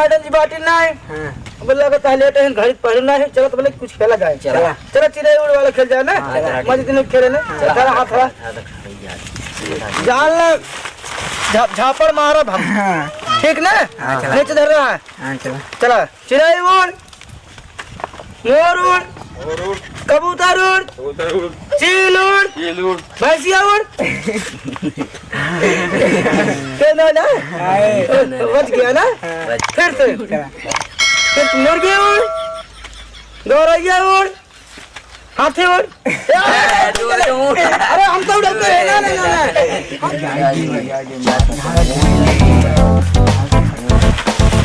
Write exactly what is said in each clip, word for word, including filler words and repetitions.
मैडम जी बाटी ना है। हाँ। बोला, "अगर ताहे लेट है, घड़ी पहले ना है, चलो तो बोले कुछ खेला जाए।" चला। चलो, चिड़ै उड़ वाला खेल जाए ना। हाँ, चला। मजे दिन खेले ना। हाँ। चला, हाथ हवा। जान ला, झा-, झापड़ मारब हम। हाँ। ठीक ना? हाँ, चला। नीचे धर रहा है। हाँ, चला। चला, चिड़ै उड़। मोर उड़, मोर उड़। कबूतर उड़, कबूतर उड़। चील उड़, चील उड़। भैंसिया उड़। के ना ना? हाय। बच गया ना? बच फिर से। गया। फिर मुर्गी उड़, गौरैया उड़, हाथी उड़। अरे, हम तो उड़ते हैं ना, ना, ना, ना।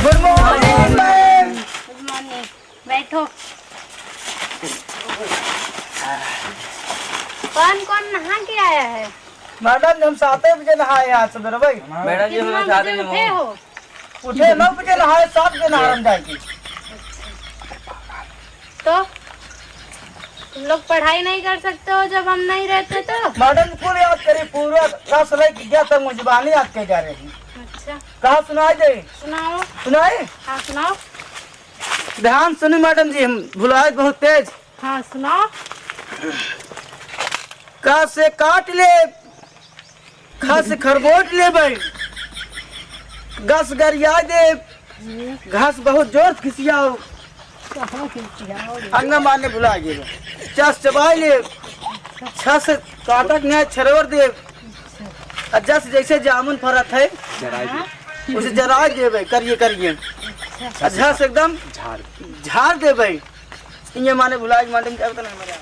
Good morning, ma'am। Good morning। बैठो। कौन कौन नहा के आया है? मैडम जी, हम साते बजे नहाए आज सुबह भाई। मैडम जी, हम कितना साते बजे बजे उठे हो? उठे नौ बजे नहाए, सात बजे नहा हम जाएंगे। तो तुम लोग पढ़ाई नहीं कर सकते हो जब हम नहीं रहते तो? मैडम जी, कुल याद करी, पूरा दस लेके गया तक मुझे जुबानी याद कर जा रही। अच्छा। कहा सुनाई दे? सुनाओ। सुनाई? हाँ, सुनाओ। ध्यान सुनी मैडम जी, हम भुलाए बहुत तेज। हाँ, सुनाओ। क से काट ले, ख से खरगोट लेबै, ग से गरिया दे, घ से बहुत जोर से घिसियाओ, अंगा मारने भुला गेल, च से चबाई ले, छ से काटक न्याय छरवर दे, आ ज से जैसे जामुन फरत है, जराई दे। उसे जराई देबै, करिए, करिए। अच्छा। आ झ से एकदम झाड़। झाड़ देबै। इये माने भुला के मैडम क्या बता ना हमारे।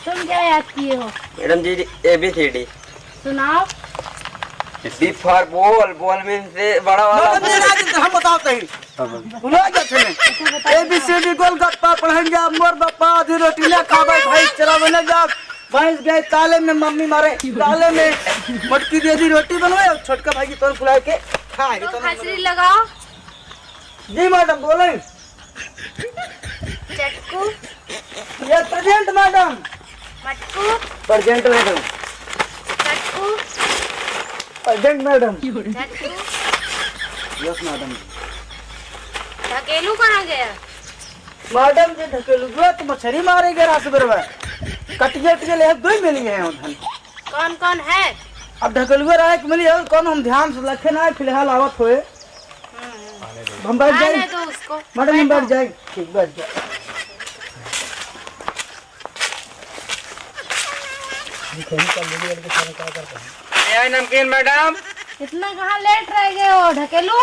तुम क्या याद किए हो? मैडम जी, A B C D। सुनाओ। B for ball, ball में से बड़ा वाला मैडम जी, ball। ना जी, हम बताओ तही। भुला गया थे। A B C D गोलगप्पा पढ़न जा, मोर बापा आधी रोटी ना खाबै, भैंस चरावे ना जा, भैंस गए ताले में, मम्मी मारे ताले में, मोटकी दीदी रोटी बनवे, और छोटका भाई जी तोर फुला के खा, ये तो हजरी लगाओ। जी मैडम, बोले। चटकू। Yes, present मैडम। मटकू। Present मैडम। चटकू। Present मैडम। चटकू। Yes मैडम। ढकेलू कहाँ गया? मैडम जी, ढकेलू जो है, तो मछरी मारे गया रात सुबह में। कटिया, कटिया ले, दो ही मिली है उधर। कौन कौन है? अब ढकेलुआ रहा है कि मिली है, कौन हम ध्यान से रखे ना, फिलहाल आवत होए। हम्म। हम बैठ जाए। आने दो उसको। मैडम, हम बैठ जाए। ठीक, बैठ जाए। ये नमकीन मैडम। इतना कहाँ लेट रह गए हो ढकेलू?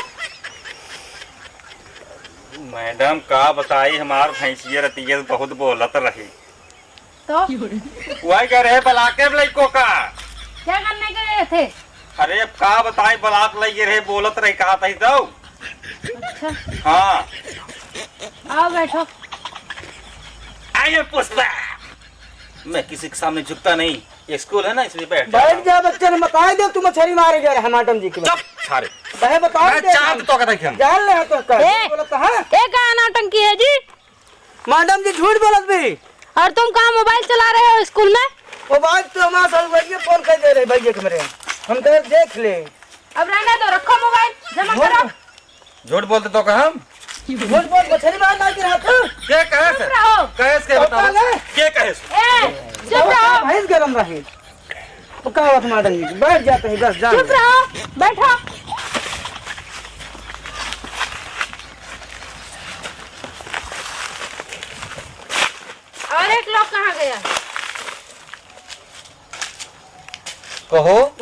मैडम, का बताई, हमार भैंसिया रतिया बहुत बोलत रही। तो? वही कह रहे, बलाके अब लइको का। क्या करने के लिए थे? अरे, अब का बताई, बलाक लइके रहे, बोलत रही, कहा तही तो। अच्छा। हाँ। आओ, बैठो। आइए, पुष्पा। मैं किसी के सामने झुकता नहीं। ये स्कूल है ना, इसलिए बैठ जाता बैठ हूँ। जा, बच्चे ने बताई दे, तू मछरी मारे गया रहा मैडम जी के। चुप, सारे। वह बताई मैं दे चाप हम। तो कहता हूँ। जान ले तो कर। ए, बोला तो हाँ। ए, का नौटंकी है जी? मैडम जी झूठ बोलत भी। और तुम कहाँ मोबाइल चला रहे हो स्कूल में? मोबाइल तो हमारे साथ भैया फोन कर दे रहे भैया के मेरे। हम कहे देख ले। अब रहने दो, रखो मोबाइल, जमा झूठ करो। झूठ बोलते तो का हम? झूठ बोल, मछली मार डाल के रहा था। के कहे से? चुप रहो। कहे से के बताओ बताओ? ना। के कहे से? ए, चुप बताओ, रहो। भैंस गरम रहे। तो का बात मैडम जी, बैठ जाते हैं, बस जान चुप दो। रहो, बैठो। और एक लोग कहाँ गया? कहो,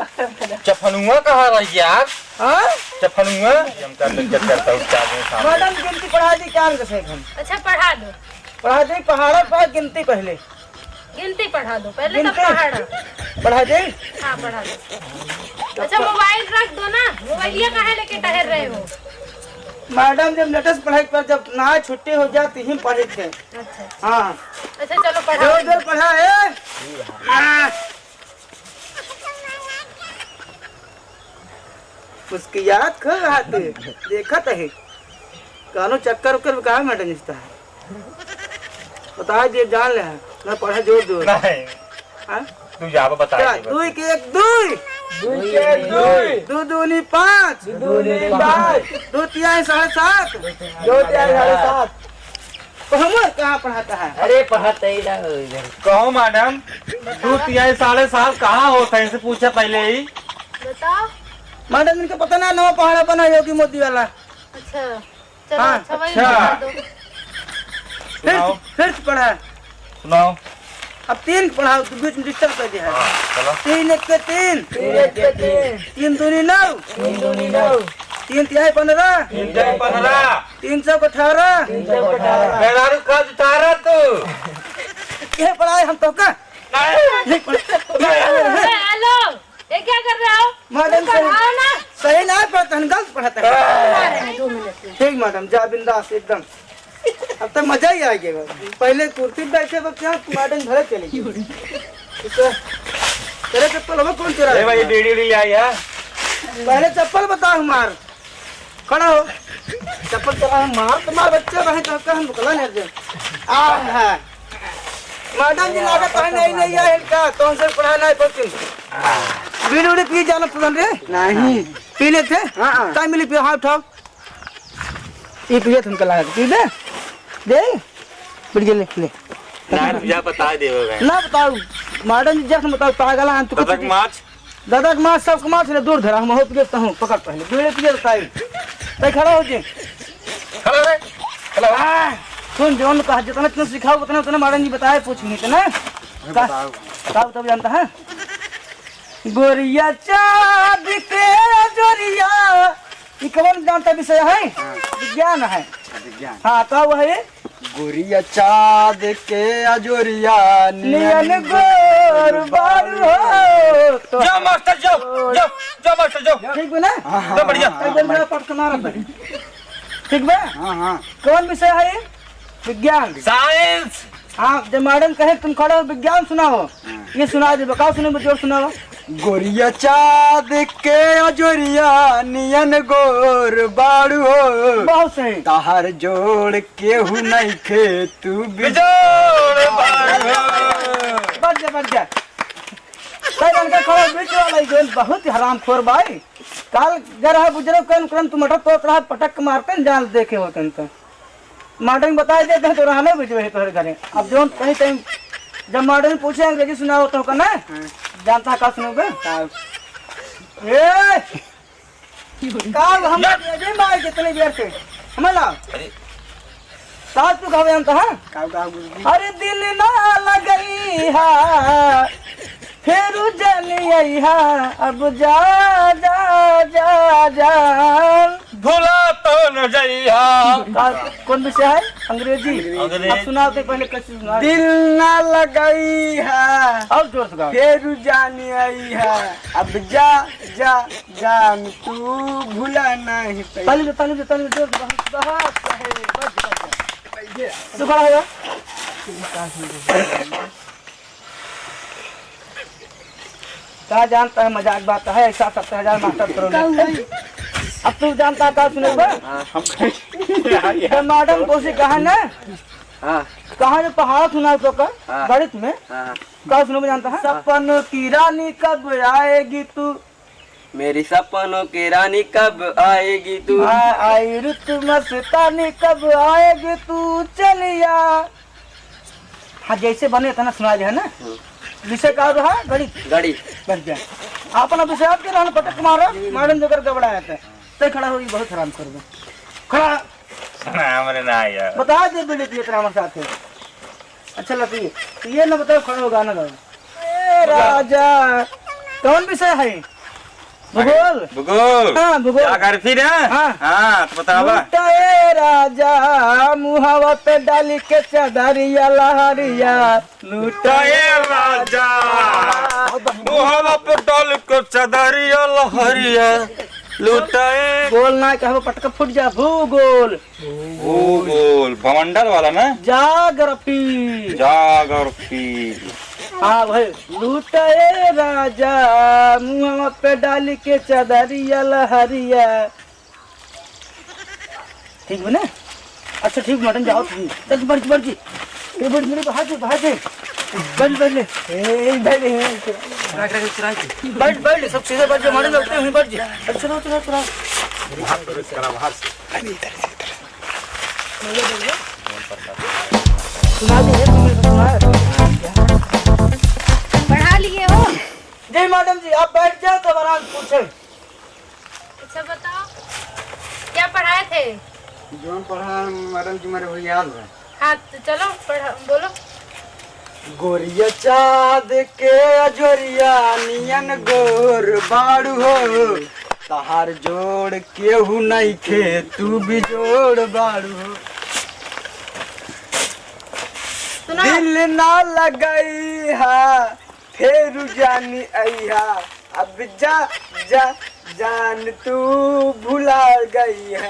चफनुआ कहाँ रही यार? हाँ? चफनुआ? हम कर ले, चेक करता हूँ, क्या है सामने। मैडम, गिनती पढ़ा दी, कान के से हम। अच्छा, पढ़ा दो। पढ़ा दी, पहाड़ा पर गिनती पहले। गिनती पढ़ा दो, पहले तो गिनती? पहाड़ा। पढ़ा दी? हाँ, पढ़ा दो। अच्छा, मोबाइल रख दो ना, मोबाइलिया काहे लेके टहर रहे हो? मैडम, जब लेटेस्ट पढ़ाई पर जब ना छुट्टी हो जाती ही पढ़े थे। अच्छा, अच्छा। हाँ। अच्छा, चलो, पढ़ाओ। जोर, जोर पढ़ा है। हाँ। मुस्कियात खो रहा थे, देखत है। कानो चक्कर उक्कर में कहा मैडम रिश्ता है? बता दिए, जान ले, मैं पढ़ा जोर जोर। नहीं। हाँ? तू जाबा बता का? दे बस। दुई के एक दुई। दुई के एक दुई। दू दूनी पाँच। दू दूनी पाँच। दू तिहाई साढ़े सात। दू तिहाई साढ़े सात। तो हमार कहाँ पढ़ाता है? अरे, पढ़ाता ही ना हो इधर। कहो मैडम, दू तिहाई साढ़े सात कहाँ होता है? इनसे पूछा पहले ही। बताओ। मैडम, इनका पता ना, नवा पहाड़ा बना योगी मोदी वाला। अच्छा। चलो, हाँ। अच्छा, वही अच्छा। बता दो। फिर, सुनाओ। फिर से पढ़ा। सुनाओ। अब तीन पढ़ाओ, तो बीच में डिस्टर्ब कर दिया है। हाँ, चलो। तीन एक के तीन। तीन एक के तीन। तीन दूनी नौ। तीन दूनी नौ। तीन तिहाई पन्द्रह। तीन तिहाई पन्द्रह। तीन चौक अठारह। तीन चौक अठारह। मेहरारू का उतारा तू। ये पढ़ाए हम तो का? नहीं। नहीं पढ़ा। नहीं। हेलो। ये क्या कर रहे हो? मैडम, तुम सही, पढ़ाओ ना। सही ना पढ़ता है, गलत पढ़ता है। अरे, दो मिनट में। ठीक मैडम, जा बिंदास एकदम। अब तो मजा ही आ गया। पहले कुर्सी पे बैठे, अब क्या मैडम घर चली गई। इसे, तेरे चप्पल वो कौन चुरा ए भाई, ये है? बीड़ी उड़ी ले आई है? पहले चप्पल बताओ हमार। खड़ा हो। चप्पल चला है, मार तो मार बच्चे, रहे तो का हम बुकला नहीं दे। आ है। मैडम जी लागत है नहीं, नहीं आए इनका, तो हमसे पढ़ा नहीं पड़ती। बीड़ी उड़ी पी जाना पसंद रे? नहीं। पी लेते? हाँ, हाँ। काय मिली पियो, हाँ उठाओ। ये पिए तुमको लागत, पी दे। दे। बढ़िया ले, ले। ना, जा बता दे वो भाई। ना बताओ। मैडम जी जब बताओ, पागल है, हम तो कुछ तक माच। दादा के मार, सबके मार से दूर धरा, हम होत गेल तहूँ, पकड़ पहले, बीड़ी पिए ताई। ताई खड़ा हो जी। खड़ा हो रे, खड़ा हो। आ, सुन, जौन कहा, जितना तुम सिखाओ, उतना, उतना मैडम जी बताए, पूछ नहीं, इतना। अरे का, बताओ। का बताओ जानता है? गोरिया चाँद के अजोरिया, ई कौन जानता विषय है? हाँ। विज्ञान है। विज्ञान। हाँ, का वो है? गोरिया चाँद के अजोरिया नियन नियन गोर बारू हो। तो जाओ मास्टर, जाओ, जाओ, जाओ मास्टर, जाओ। ठीक बा ना? हाँ, हाँ, तो बढ़िया। हाँ, हाँ, एकदम हाँ। मेरा पट के मारत है। ठीक बा? हाँ, हाँ। कौन विषय है ये? विज्ञान। साइंस। हाँ, जब मैडम कहे तुम खड़े हो, विज्ञान सुनाओ। हाँ। ये सुना दे, बताओ, सुनो, जोर सुनाओ। गोरिया चाँद के अजोरिया नियन गोर बाड़ू हो। बहुत सही। तहार जोड़ केहू नइखे, तू बिजोड़ बाड़ू हो। बढ़ जा, बढ़ जा। सर, इनका खड़ा बीच वाला ही जोन बहुत ही हरामखोर बाई। काल गरहा बुजरो कन करन तू मटक तो रहा पटक के मारते न जान देखे होते न तो। मैडम बताए देते हैं तो रहने भी जो है तोहरे घरे। अब जोन कहीं टाइम जब मैडम पूछे अंग्रेजी सुनाओ तो का ना? हाँ। जानता है का सुनोगे? का? ए! का हम अंग्रेजी में आए कितनी देर से? हमें लाओ। अरे। का तू गावे जानता है? का, का गुरुजी? अरे दिल ना लगई है, फेरू जन आई है, अब जा, जा, जा, जान। भुला तो न जइहा। का, कौन विषय है? अंग्रेजी। अंग्रेजी। अब सुनाओ तो पहले कैसे सुना। दिल ना लगई है। और जोर से गाओ। फेरू जान आई है। अब जा, जा, जान तू भुला नहीं पाई। ताली दे, ताली दे, ताली दे, जोर से, बहुत, बहुत सही, बस, बस, बस। तू खड़ा हो जा। का जानता है, मजाक बात है, ऐसा सत्तर हजार मास्टर करो का ना। हुआ? अब तू जानता है का सुने बा? हाँ, हम जब मैडम को से कहा ना, हाँ। कहा जो पहाड़ा सुना तो का हाँ। गणित में हाँ, हाँ। का सुने में जानता है? हाँ। सपनों की रानी कब आएगी तू? मेरी सपनों की रानी कब आएगी तू? हाँ, आई रुत मस्तानी कब आएगी तू चलिया। हाँ, जैसे बने इतना सुना दे, है ना? हम्म। विषय का रहा? गणित। गणित। बस जा। अपना विषय आपके रहन पटक मारो, मैडम जो कर गबड़ा है तो। तय खड़ा हो, ये बहुत हराम कर दो। खड़ा। ना, हमरे ना यार। बता दे बेटे, तू इतना हमारे साथ है। अच्छा लती, तो ये ना बताओ, खड़ा हो गाना गाओ। ए राजा, कौन विषय है? भूगोल। भूगोल। हाँ, भूगोल। ज्योग्राफी ना? हाँ। हाँ, तो बतावा। लूटा ए राजा, मुहावा पे डाली के चादरिया लहरिया। लूटा ए राजा, मुहावा पे डाली के चादरिया लहरिया। लूटा ए। गोल ना कहबो, पटक फूट जा, भूगोल। भूगोल, भवंडर वाला ना? जाग्राफी। जाग्राफी। हाँ भाई, लूटा ए राजा, मुहवा पे डाली के चादरिया लहरिया। ठीक बा ना? अच्छा ठीक, मैडम जाओ तुम। चल, बढ़, बढ़ जी। ए, बढ़, बढ़, बाहर जी, बाहर जी। बैठ, बैठ ले। ए, बैठ ले। रख, रख, रख, रख। बैठ, बैठ ले, सब चीजें बैठ जा, मैडम, बैठते हैं, बैठ जा। अरे, चलो, चलो, चलो। बाहर से, करा, बाहर से। सुना दे, सुना, सुना। पढ़ा लिए हो? जी मैडम जी, आप बैठ जाओ, तब आराम से पूछें। अच्छा बताओ, क्या पढ़ाए थे? जौन पढ़ा मैडम जी, मेरे को याद है। हाँ, तो चलो पढ़ा, बोलो। गोरिया चाँद के अजोरिया नियन गोर बाड़ू हो, तहार जोड़ केहू नइखे, तू बिजोड़ बाड़ू हो। सुना। दिल ना लगइहा, फेरू जानी अइहा, अब जा, जा, जान तू भुला गई है।